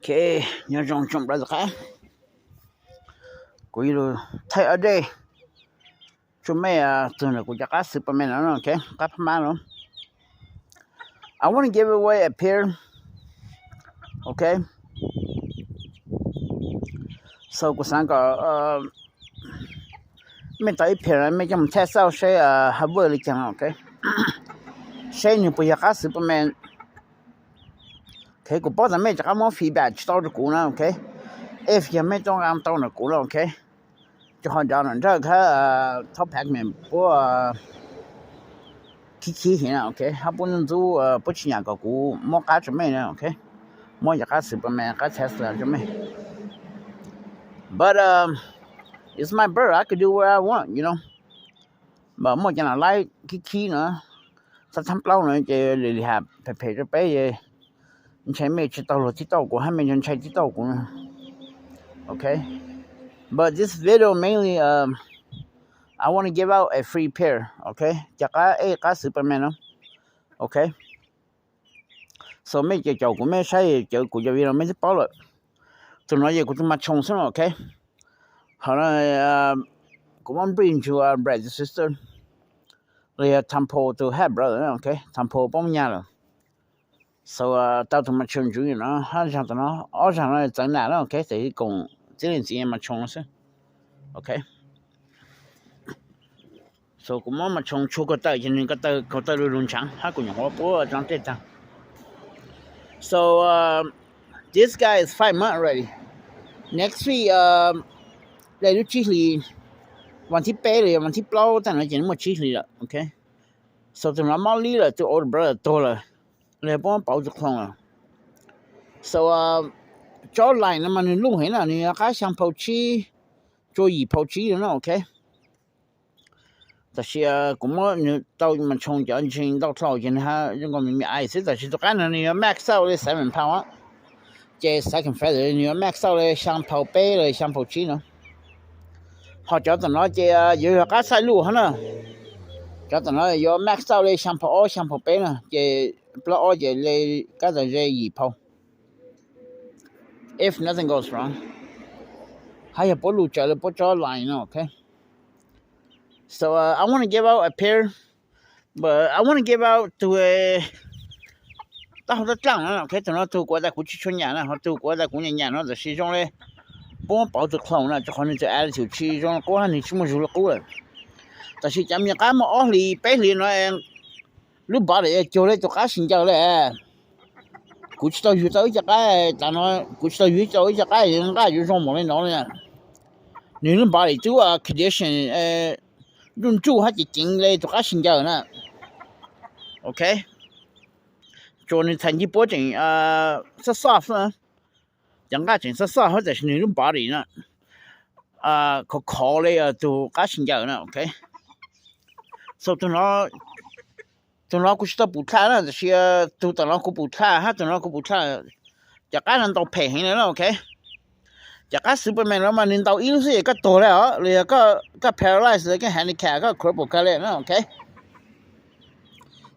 Ok, nyob zoo tsoom brother qab. Kuv yuav lug thaij update rua mej txug ntawm kuv cov qab Superman no, ok, qab Phab Mab no. I want to give away a pair, ok. So kuv xaav kom mej tau ib pair no mej coj mus thaij xauj seb ha vwj le caag, ok. Seb nwg puas yog qab Superman. Ok, kuv paub tas mej rov qab muab feedback tsis tau rua kuv na, ok. If yog mej tau nqaa tau ntawm kuv na, ok, rua qhov nrov nram nraj hab thaub pac mem puab khib khib heev na, ok, hab puab ntxub ntxub puab tsis nyam kom kuv muab qab rua mej na, ok. Muab yog qab Superman qab Tesla rua mej. But it's my bird, I could do what I want, you know. But muaj cov no laib khib khib no, thaab thaab plaub no ces lim lim has phem phem rua peb, ntshai mej tsis tau luag tib tauj kuv hab mej ntshai tib tauj kuv na, ok. But this video mainly I want to give out a free pair, ok. Cov qab ej qab Superman no, ok. So mej caum kuv mej saib cov kuv cov video mej twb paub lawm. Tug no yog kuv tug mas tshoo xwb no, ok. Hov no kuv muab breed to a brother sister, los yog Temple to half brother, ok. Temple puab muaj nyaj lawm. So tau tug mas tshoo ntsuv no hab zaag tug no, ob zaag no txawv nam na, ok, txawm koom txib leej txiv mas tshoo no xwb, ok. So kuv muab mas tshoo tshua ko taw ces nwg ko taw ko taw lug lug ntshaav hab kuv nyuam qhuav puab tso tej taag. So this guy is five months already. Next week, le lub tsib hlis, vas thib peb los yog vas thib plaub tag no ces nwg muaj tsib hlis lawm, ok. So tug no mob lib lawm, tug older brother tuag lawm, los yog puab pauv tug clone lawm. So tsob line no mas nwg luj heev na, nwg yuav qab xyaa phau tsib, tsua yim phau tsib no, ok. Tab sis kuv muab nwg tau mas tshoo cov ntseeg ntau dlhau ces nwg hab zoo nkaus me me ai xwb, tab sis tus qab no nwg yuav max out le seven pound, ces second feather nwg yuav max out le xyaa phau peb los xyaa phau tsib no. Ho cov tom no ces yuav yog qab xaij luj hab na. Cov tom no yuav max out le xyaa phau ob xyaa phau peb na, ces plaub ob ces le kab tas ze yim phau, if nothing goes wrong, hab yog puab luj tsawv le puab tsob line no, ok. So I want to give out a pair, but I want to give out to, taub hau dlaab dlaaj no, ok. Tug no tug kuv tas kuv tsis tshua nyam na, ho tug kuv tas kuv nyam nyam no, tab sis zoo le puab pauv tug clone na, rua qhov nwg tug attitude tsis zoo qub hab nwg tsis muaj zug le qub lawm. Tab sis cov me qab muaj ob hlis peb hlis no lub body cuag le tug qab sib ncaws le. Kuv tsis tau yug tau ib co qab tas no, kuv tsis tau yug tau ib co qab nqaj yuav zoo npaum le no le. Nwg lub body twb condition nruj nruj hab ceev ceev le tug qab sib ncaws na, ok. Tsuas nwg txhais ncig puab tseem soft soft, cov nqaj tseem soft soft hab tab sis nwg lub body na khov khov le tug qab sib ncaws na, ok. So tug no kuv tsis tau pum dlha na, tab sis tug tom no kuv pum dlha hab tug no kuv pum dlha. Cov qab no ntaus phem heev le na, ok. Cov qab Superman no mas nwg ntaus ib lub xwb es koj tuag le os, los yog koj paralyze, koj handicap, koj cripple kawg le na, ok.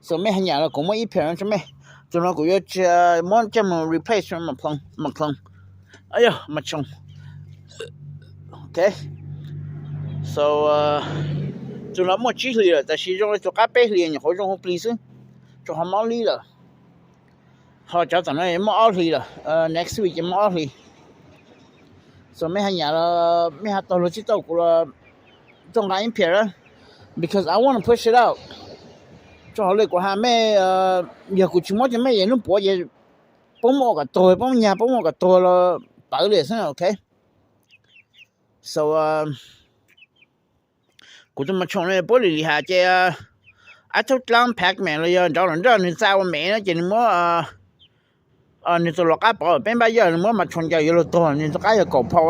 So mej hab nyam los kuv muab ib pair no rua mej. Tug no kuv yuav muab coj mus replace rua mas clone, mas tshoo, ok. So tug no muaj tsib hlis lawm, tab sis zoo le tug qab peb hlis nyuam qhuav zoo huv plig xwb, rua qhov mob lib lawm. Ho cov tom no muaj ob hlis lawm, next week ces muaj ob hlis. So mej hab nyam los mej hab tau luag tib tauj kuv los tuaj nqa ib pair, because I want to push it out. Rua qhov le kuv has mej, yog kuv tsis muab cov mej yam nub puav ces puab muab ua kom tuag, puab muab nyag, puab muab ua kom tuag los pawv li xwb, ok. So kuv tug mas tshoo no puab lim lim has ces ab thaub dlaab pac mem los yog nrov nroj nwg txav ua mem no ces nwg muab nwg tug luas qab pov peb npab yawg, nwg muab mas tshoo ncaws yuav luag tuag, nwg tug qab yog kaum phau,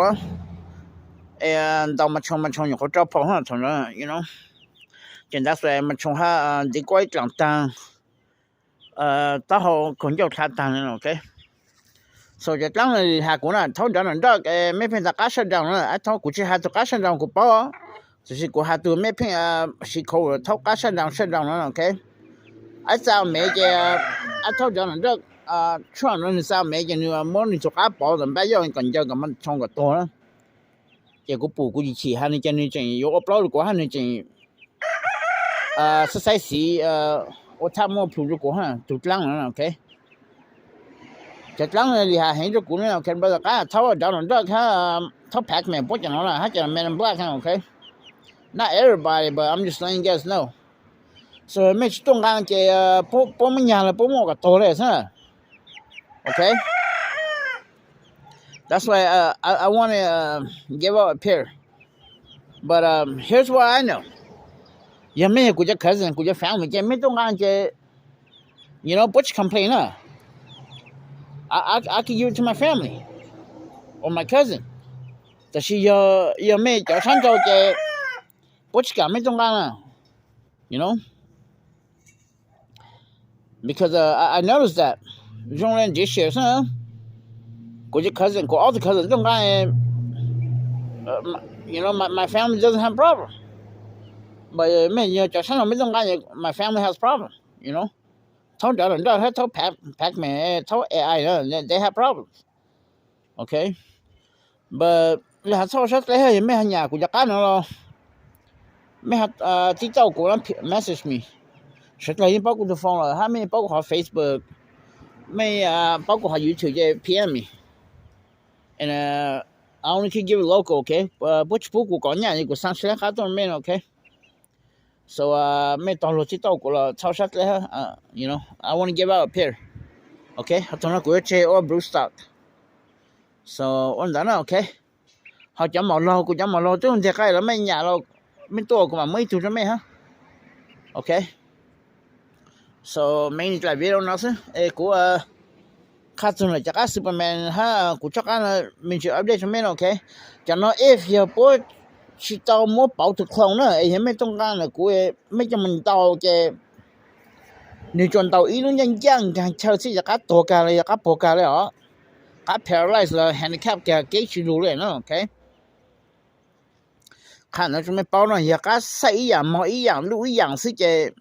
ntaus mas tshoo mas tshoo nyuam qhuav rau phau hab thaum no, ces ntav xwm mas tshoo hab ntxiv kuab ib dlaam taag, taub hau kaug ncauj dlha taag, ok. So cov dlaab no has kuv na, thaub nrov nroj, mej pheej tas qab shutdown no, ab thaub kuv tsis has tug qab shutdown kuv paub, tab sis kuv has tug mej pheej siv khau thaub qab shutdown shutdown no, ok. Ab txav mev ces ab thaub nrov nroj Trump no nws xa Mev ces nws muab nws tus qab pov tom npab yoj kom ncaws kom Trump kom tuag na. Ces kuv pum kuv chim chim hais nws ces nws tseem yuav ua plaub rau kuv hab nws tseem xaib xaiv xiv ua thaj muaj plhus rau kuv hab tus dlaab no, ok. Cov dlaab no lim has heev rau kuv ne, ok brother, qab thaub dov no doj hab thaub Pac-Man puab cov no na hab cov Men in Black, ok. Not everybody, but I'm just letting you guys know. So mej tsis tuaj nqaa ces puab muab nyag lawm puab muab ua kom tuag li xwb. Okay. That's why uh, I, I want to uh, give out a pair. But um, here's what I know. Yog mej yog kuv cov cousin, kuv cov family ces mej tuaj nqaa ces, you know, puab tsis complain na. I, I, I could give it to my family or my cousin. Tab sis yog, yog mej cov sab nraud ces puab tsis kam mej tuaj nqaa na, you know. Because uh, I, I noticed that. Zoo li this year xwb, kuv cov cousin, kuv ob tug cousin tuaj nqaa, you know, my, my family doesn't have problem. But uh, mej yog cov sab nraud mej tuaj nqaa, my family has problem, you know. Thaub dov no doj hab thaub Pac-Man, thaub A I, they have problems. Okay. But li has txhob sab dleb hab, yog mej has nyam kuv cov qab no los mej tib tauj kuv message me. Sawv dlawg yeej paub kuv tus phone lawm hab mej yeej paub kuv qhov Facebook, mej paub kuv qhov YouTube ces P M me. And uh, I only can give it local, okay. Puab tsis pub kuv kom nyaj es kuv xaa sab dleb qab tuaj mej no, okay. So mej tog luag tib tauj kuv los txhob sab dleb hab, you know, I want to give out a pair. Okay, ho tug no kuv yuav tseg ua Broodstock. So ua ntawd na, okay. Ho cov maum laug, kuv cov maum laug twb ntiag qai los mej nyam los mej tuaj kuv mam muab ib tug rau mej hab. Okay. So mainly dlaim video no xwb es kuv qha txug lawm cov qab Superman hab kuv tsob qab no me ntsis update rau mej no, okay. Cov no if yog puab tsis tau muab pauv tus clone na es yog mej tuaj nqaa ntawm kuv, mej coj mus ntaus ces nws tsuas ntaus ib lub ncaaj ncaaj nkaag chaw xwb, yog qab tuag kag li, yog qab puag kag li os. Qab paralyze los handicap kag keb tsis lug li na, okay. Qha ntawd rau mej paub no, yog qab xaij ib yaam, moog ib yaam, luj ib yaam xwb ces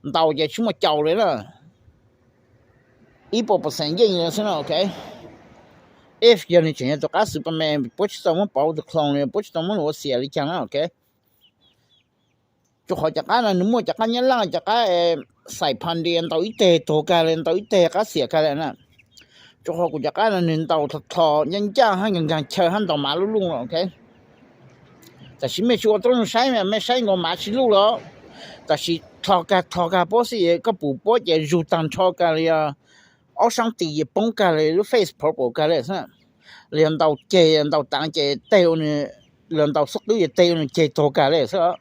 ntaus ces tsis muaj caus li na. Ib puas percent yeej li xwb na, okay. If yog nws tseem yog tus qab Superman, puab tsis tau muab pauv tus clone li, puab tsis tau muab nws ua xiam li caag na, okay. Rua qhov cov qab no nws muaj cov qab nyab laaj, cov qab xais pha nti ntaus ib teg tuag kag li, ntaus ib teg qab xiam kag li na. Rua qhov kuv cov qab no nws ntaus dlhau dlhau, ncaaj ncaaj hab nkaag nkaag chaw hab ntaus mav luj luj no, okay. Tab sis mej tsis ua tub noog saib, mej saib nkaus mav tsis luj li. Tab sis dlhau kag dlhau kag puab xwb, koj pum puab ces zug taag nrho kag li, ob saab tis ces poob kag li, lub face purple kag li xwb. Los yog ntaus ceg, ntaus taav ces teg ua nws, los ntaus xub qwb ces teg ua nws ceg tuag kag li xwb.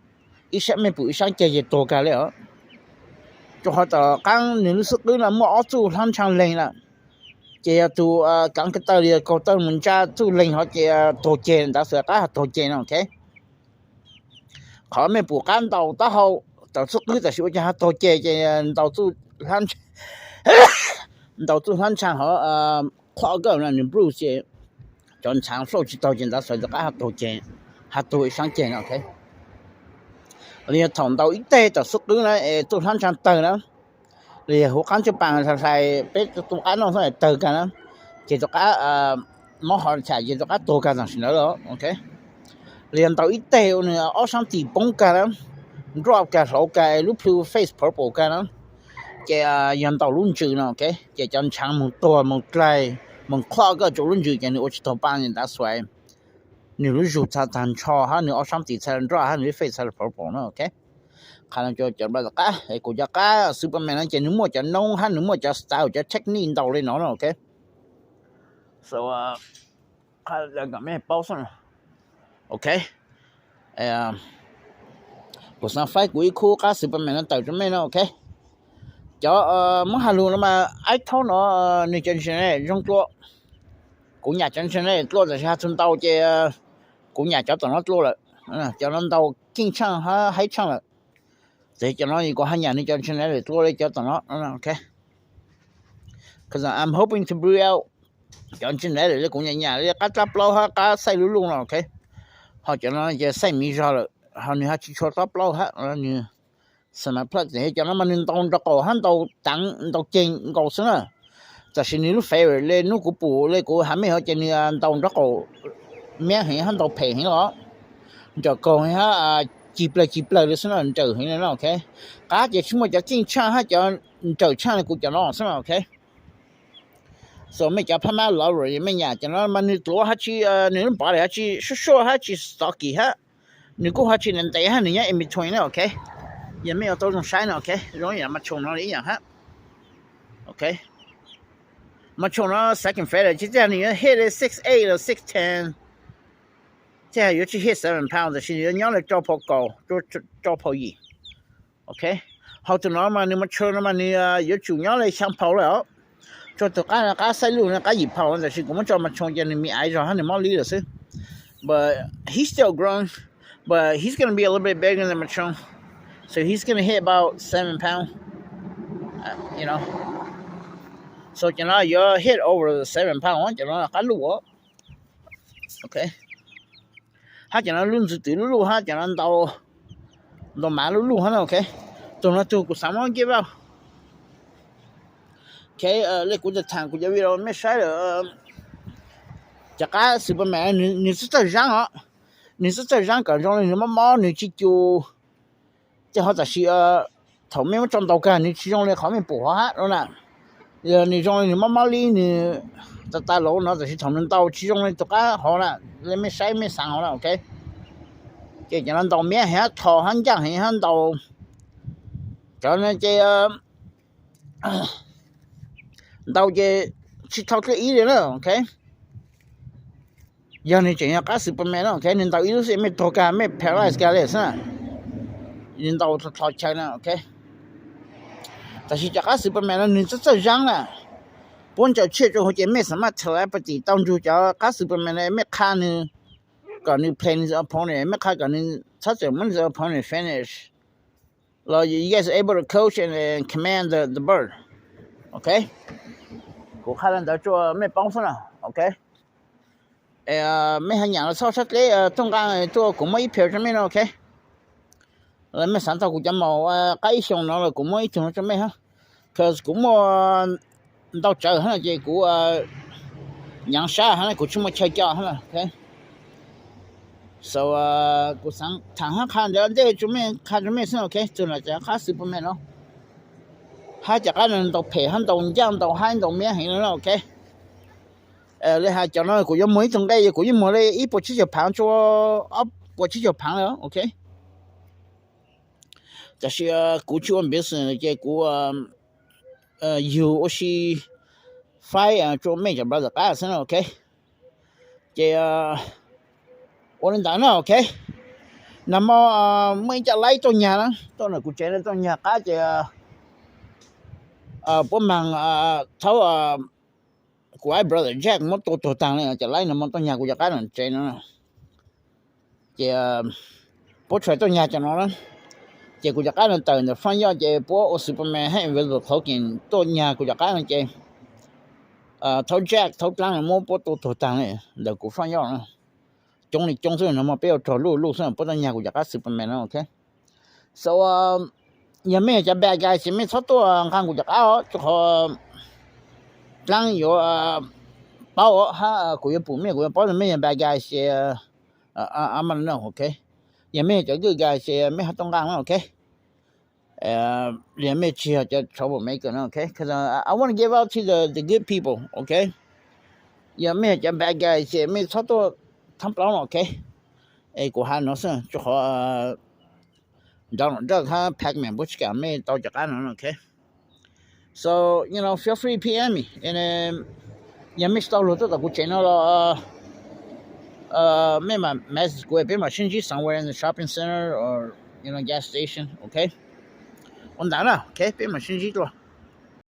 Ib saab mej pum ib saab ceg ces tuag kag li os. Rua qhov tom qaab nws lub xub qwb no muaj ob txuj hlab ntsha leeg lawm, ces yog tug kaav ka taw li kaug taw mus ntsa txuj leeg hov ces tuag ceg ntawd xwb, qab has tuag ceg no, okay. Qhov mej pum qab ntaus taub hau tom xub qwb tab sis ua caag has tuag ceg ces ntaus txuj, ntaus txuj hlab ntsha hov, qhov kawg no nws bruise ces cov ntshaav flow tsis taug ces ntawd xwb, qab has tuag ceg, has tuag ib saab ceg no, okay. Los yog thaum ntaus ib teg tom xub qwb na es txuj hlab ntsha tawg na, los yog huv qaab ntsej paa hlais peb tug qab noj xwb tawg kag na, ces tus qab mob hov cham ces tus qab tuag kag tam sim ntawd lawm, okay. Los yog ntaus ib teg ua nws ob saab tis poob kag na, drop kag hlauv kag lub plhu face purple kag na, ces yog ntaus lub ntsws no, okay, ces cov ntshaav moog tuag moog dlaig moog qhov kawg rua lub ntsws ces nws ua tsis taug paa ces ntawd xwb, nws lub zug txha taag nrho hab nws ob saab tis txha le drop hab nws lub face txha le purple na, okay. Qha no rua cov npawg tom qab, kuv cov qab Superman no ces nws muaj cov noob hab nws muaj cov style, cov technique ntaus li no na, okay. So qha kom mej paub xwb, okay. Kuv xaav faib kuv ib khub qab Superman no tawm rua mej no, okay. Cov muab has lug no mas ib thaub no nws cov ntseeg zoo dlua. Kuv nyam cov ntseeg dlua tab sis has txug ntaus ces kuv nyam cov tom no dlua lawm. Cov no ntaus keej tshaaj hab haib tshaaj lawm. Tab sis cov no kuv has nyam nws cov ntseeg dlua li cov tom no, okay. Cause I'm hoping to breed out cov ntseeg li kuv nyam nyam li qab dlaab plaub hab qab xaij luj luj no, okay. Ho cov no ces xaij miv zog lawm, ho nws hab tsis tshua dlaab plaub hab, nws semi-plush, cov no mas nws ntaus nraag qaum hab ntaus taav ntaus ceg nkaus xwb na. Tam sim nws lub favor le hnub kuv pum le kuv has mej hov ces nws ntaus nraub qaum miab heev hab ntaus phem heev los nrawm kaug heev hab cig plawg cig plawg le xwb no, nrawm heev le no, ok. Qab ces tsis muaj cov keej tshaj hab cov nrawm tshaj le kuv cov no xwb no, ok. So mej cov phab mab lover mej nyam cov no mas nws dluav hab tsis, nws lub npav li hab tsis suab suab hab tsis xov kis hab, nws kuj hab tsis ntev ntev hab nws nyob in between na, ok. Yog mej yuav tau zoo saib no, ok, zoo ib yam mas tshooj no li ib yam hab, ok. Mas tshooj no second feather ces tej zaum nws yuav hit li six eight los six ten, tej zaum yuav tsis hit seven pound tab sis nws yuav nyob li rau phav kaum, rau phav yim, ok. Hauv tus no mas nws mas tshooj no mas nws yuav tsum nyob li xyaa phav lawm os. Tso tus qab, qab xaib luj no qab yim phav tab sis kuv muab tso mas tshooj ces nws me aiv zog hab nws mob lib lawm xwb. But he's still growing, but he's gonna be a little bit bigger than Matron. So he's gonna hit about seven pound. You know. So cov no yuav hit over seven pound, cov no qab luj. Ok. Hab cov no lub ntxwv twm lub luj hab cov no ntau, ntau mav lub luj hab na, ok. Tus no tug kuv xav muab give out. Ok, le kuv tham kuv cov video mej saib lawm. Cov qab Superman nws txawj txawj zaab os, nws txawj txawj zaab kom zoo li nws mob mob nws tsis cu. Ces ho tam sim thaum mej muab tso ntau kag nws tsis zoo li qhov mej pum hov hab no na. Yog nws zoo li nws mob mob li nws tas tas los no tab sis thaum nws ntau tsis zoo li tus qab hov na, le mej saib mej xaav hov na, ok. Ces cov no ntau miab heev hab tho hab ncaaj heev hab ntau. Cov no ces ntau ces tsis tau dlej ib li na, ok. Yog nws tseem yog qab Superman no, ok, nws ntau ib lub xwb mej tuag kag mej paralyze kag li xwb na. Nws ntau tho chaw na, ok. Tab sis cov qab Superman no nws txawj txawj zaab na. Puab ntsaws tsiaj rua huv ces mej xaav maj telepathy tau nrug cov qab Superman no, mej qha nws kom nws play nws opponent, mej qha kom nws txhob txwm muab nws opponent finish. Los you guys are able to coach and, and command the, the bird. Ok. Kuv qha le ntawd rua mej paub xwb na, ok. Mej ho nyam los txhob sab dleb tuaj nqaa tuaj kuv muab ib pair rua mej no, ok. Mej xaav tau kuv cov maum qab ib xyoos no los kuv muab ib tug no rua mej hab. Cause kuv muaj ntau tsawv hab no ces kuv nyaav sab hab kuv tsis muaj chaw co hab no, ok. So kuv xaav tham hab qha ntawd ntej rua mej, qha rua mej xwb, ok. Tug no cov qab Superman no hab cov qab no ntau phem hab ntau ncaaj ntau haib ntau miab heev no, ok. Le has cov no kuv yuav muag ib tug nqe, kuv yeej muag li ib puas tsib caug phaav rua ob puas tsib caug phaav le, ok. Tab sis kuv tsis ua business ces kuv yug ua si faib rua mej cov brother qab xwb na, ok. Ces ua li ntawd na, ok. Nag hmo muaj ib co laib tuaj nyag na, tuaj ntawm kuv tsev no tuaj nyag qab ces puab maag thaub kuv ib brother Jack muab tua tuag taag li, cov laib nag hmo tuaj nyag kuv cov qab ntawm tsev no. Ces puab tsuas tuaj nyag cov no na. Ces kuv cov qab no tawm ntawm front yard ces puab ua Superman hab invisible cloaking tuaj nyag kuv cov qab no ces thaub Jack thaub dlaab muab puab tua tuag taag li ntawm kuv front yard na. Coob li coob xwb, nag hmo peb ua rog luj luj xwb puab tuaj nyag kuv cov qab Superman no, ok. So yog mej yog cov bad guy ces mej txhob tuaj nqaa kuv cov qab os, rua qhov dlaab yuav paub hab kuv yuav pum mej, kuv yuav paub mej yog bad guy ces ma no, ok. Yog mej yog cov good guy ces mej ho tuaj nqaa na, ok. Yog mej tsis yog cov trouble maker no, ok. Cause I want to give out to the, the good people, ok. Yog mej yog cov bad guy ces mej txhob tuaj thaab plaub no, ok. Es kuv has no xwb, rua qhov Donald Duck hab Pac-Man puab tsis kam mej tau cov qab no, ok. So you know, feel free to P M me. Yog mej tsis tau luag tuaj tom kuv tsev no los mej mam message kuv, peb mam sib ntsib somewhere in the shopping center or you know, gas station, ok. Ua ntawd na, ok, peb mam sib ntsib dlua.